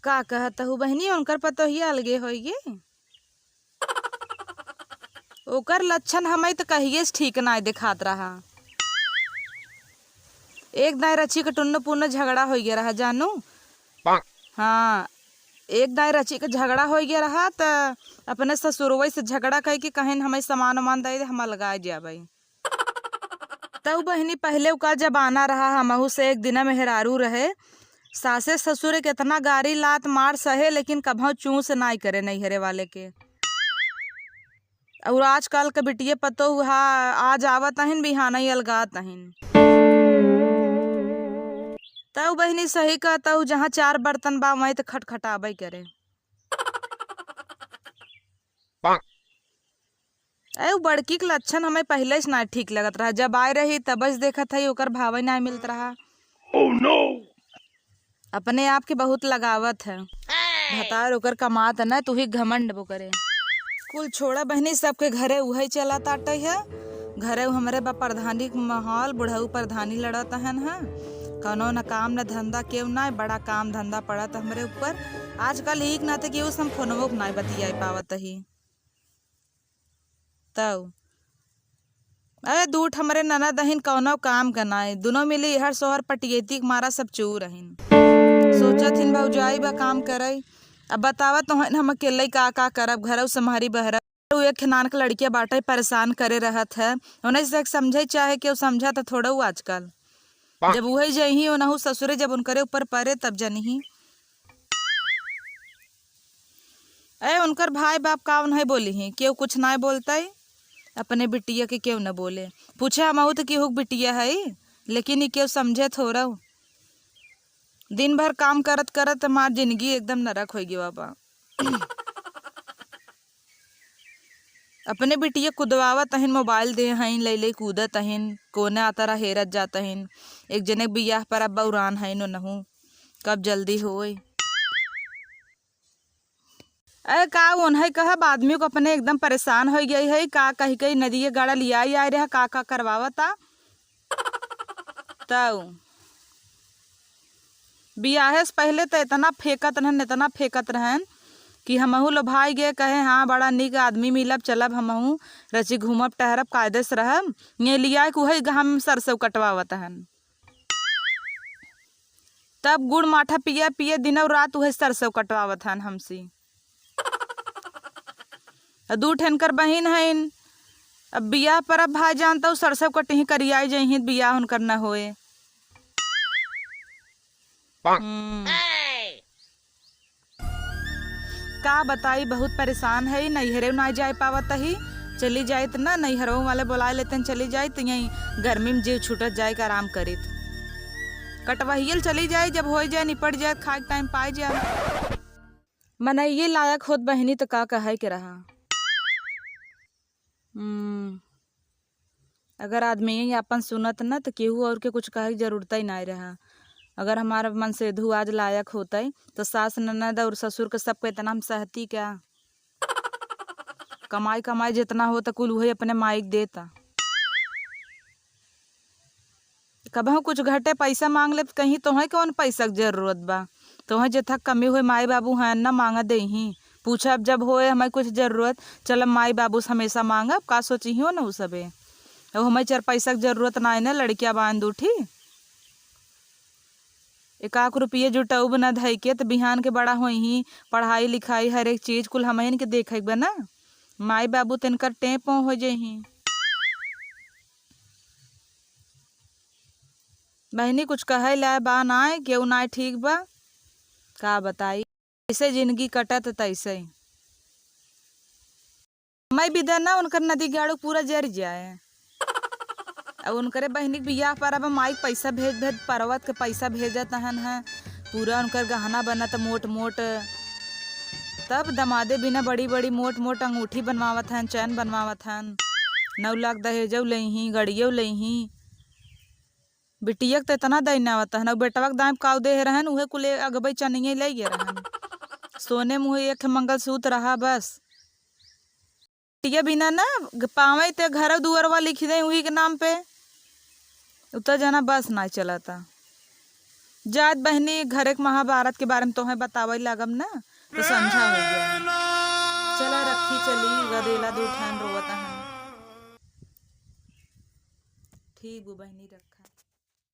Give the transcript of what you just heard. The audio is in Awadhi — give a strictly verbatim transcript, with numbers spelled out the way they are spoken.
का कहत हू बहिनी, उनकर पतोहिया अलगे होइगे? ओकर लक्षण हमई त कहिए से ठीक नाय देखात रहा। एक दाई रची के टुन्न पुन्न झगड़ा होइ गया रहा जानू। हाँ, एक दाई रची के झगड़ा होइ गया रहा त अपने ससुरवई से झगड़ा कइ के कहिन हमई सामान उमान दे दे, हम अलगाए जाबई। तउ बहिनी, पहिले का जमाना रहा, हमहू से एक दिना मेहरारू रहे, सासे ससुरे केतना गारी लात मार सहे, लेकिन कभौ चूं से नाई करे नैहरे वाले के। और आजकल के बिटिये पतोह हा, आज आवत अहिन, बिहानई अलगात अहिन। तउ बहिनी, सही कहतउ, जहाँ चार बर्तन बा, वहीं त खटखटाबे करे। ए, उ बड़की के लक्षण हमें पहिले से ना ठीक लगत रहा। जब आए रही, तब से देखत हई, ओकर भावे ना मिलत रहा। Oh no! अपने आप के बहुत लगावत है। भतार ओकर कमात ना, तू ही घमंड बो करे। कुल छोड़ा बहिनी, सबके घरे उहई चला ताटे है। घरे उ हमरे बा प्रधानी के माहौल, बुढ़ऊ प्रधानी लड़त हन है। कौनो न काम न धंधा केहू ना, बड़ा काम धंधा पड़त हमरे ऊपर। आजकल एक नाते केहू से हम फोनवो के ना बतियाई पावत ही। तउ। अरे, दूठ हमरे ननद अहिन, कौनो काम के नाई। दुनो मिली हर सोहर पटियेती के मारा सब चूर अहिन। सोचत हिन भौजाई बा काम करई। अब बतावत तो हन हम अकेले का का करब, घरऊ सम्हारी बहरऊ। एक नान के लड़किया बाटे परेशान करे रहत है। उन्हें से समझे चाहे केहू समझा त थोड़ऊ आजकल। जब उहई जइही ओनहु ससुरे, जब उनकरे ऊपर परे तब जनिही। ए, उनकर भाई बाप का उन्हें बोली ही, केहू कुछ नाय बोलतई, अपने बिटिया के केहू न बोले। पूछे हमहू त केहू के बिटिया है, लेकिन ई केहू समझे थोड़ऊ। दिन भर काम करत करत हमार जिंदगी एकदम नरक होइ गवा बा। अपने बिटिया कुदवावत अहिन, मोबाइल दे हइन, लइ लइ कूदत अहिन, कोने आता रहा हेरत जात अहिन। एक जने के बियाह पर अब बौरान हइन ओनहु, कब जल्दी होए। अरे का ओन्हई कहब, आदमी को अपने एकदम परेशान होइ गई है, का कहि कहि नदिये गाड़ा लियाई आए रहा, का का करवावता। तउ बियाहे से पहिले त एतना फेंकत रहन, एतना फेंकत रहन कि हमहू लोभाई गए, कहे, "हाँ, बड़ा नीक आदमी मिलब, चलब हमहू, रची घूमब, टहरब, कायदे से रहब।" ये लिया के उहई गहम सरसों कटवावत हन। तब गुड़ माठा पिए पिए दिनौ रात उहई सरसों कटवावत हन हमसी। आ दू ठे इनकर बहिन हइन, अब बियाह पर अब भाई जानता हूँ, सरसों कटही करियाई जइहीं, बियाह उनकर न होए। हम्म। का बताई, बहुत परेशान है, नैहरे ना जाए पावत ही। चली जाइत ना, नैहरों वाले बुलाए लेते हैं, चली जाइत, यहीं गर्मी में जीव छूटत जाए के आराम करित। कटवहियल चली जाए, जब हो जाए, निपट जाए, खाए के टाइम पाए जाए। मनइये लायक होत बहिनी त का कहे के रहा। हम्म, अगर आदमी यही आपन सुनत न त केहू और के कुछ कहे के जरूरत ही नाय रहा। अगर हमार मनसेधू आज लायक होतई त सास ननद और ससुर के सबके इतना हम सहती क्या? कमाई कमाई जितना होता कुल वही अपने माई के देता। कबहूँ कुछ घटे पैसा मांग लेब त कहीं तोहें कौन पैसा के जरूरत बा? तोहें जेथा कमी होए माई बाबू हैं न मांगा देही। पूछब जब होए हमें कुछ जरूरत, चलब माई बाबू से हमेशा मांगब, का सोचिहो न उ सबे। अब हमें चार पैसा के जरूरत ना है न, लड़किया बान दूठी। एकाक रुपये जुटउब न धइ के त बिहान के बड़ा होइही, पढ़ाई लिखाई हर एक चीज कुल हमहिन के देखे के बा न। माई बाबू त इनकर टें पों हो जइही। बहिनी कुछ कहै लाय बा नाय, केहू नाय ठीक बा, का बताई, जैसे जिंदगी कटत तैसे। मैं बिदा ना उनकर नदी गाड़ू पूरा जर जाए। अब उनकरे बहिनी के बियाह पर अब माई के पैसा भेज भेज, परवत के पैसा भेजत हन है, पूरा उनकर गहना बनत मोट मोट। तब दमादे बिना बड़ी बड़ी मोट मोट अंगूठी बनवावत हन, चैन बनवावत हन, नौ लाख दहेजौ लेही, गड़ियौ लेही। बिटिया के त इतना दैना आवत हन, अउ बेटवा के दाम काव देहे रहन, उहे कुले अगबई चनिये ले गए रहन। सोने मुहे एक ठे मंगलसूत्र रहा बस। बिटिया बिना ना ग-, पावे ते घर दुअरवा लिखि दे उही के नाम पे। उ त जना बस नाय चलता। जात बहिनी, घरे के महाभारत के बारे में तोहे बतावइ लागब ना, तो संझा होइ गया। चला रखी चली, गदेला दू ठन रोवत हन। ठीक बा बहिनी, रखा।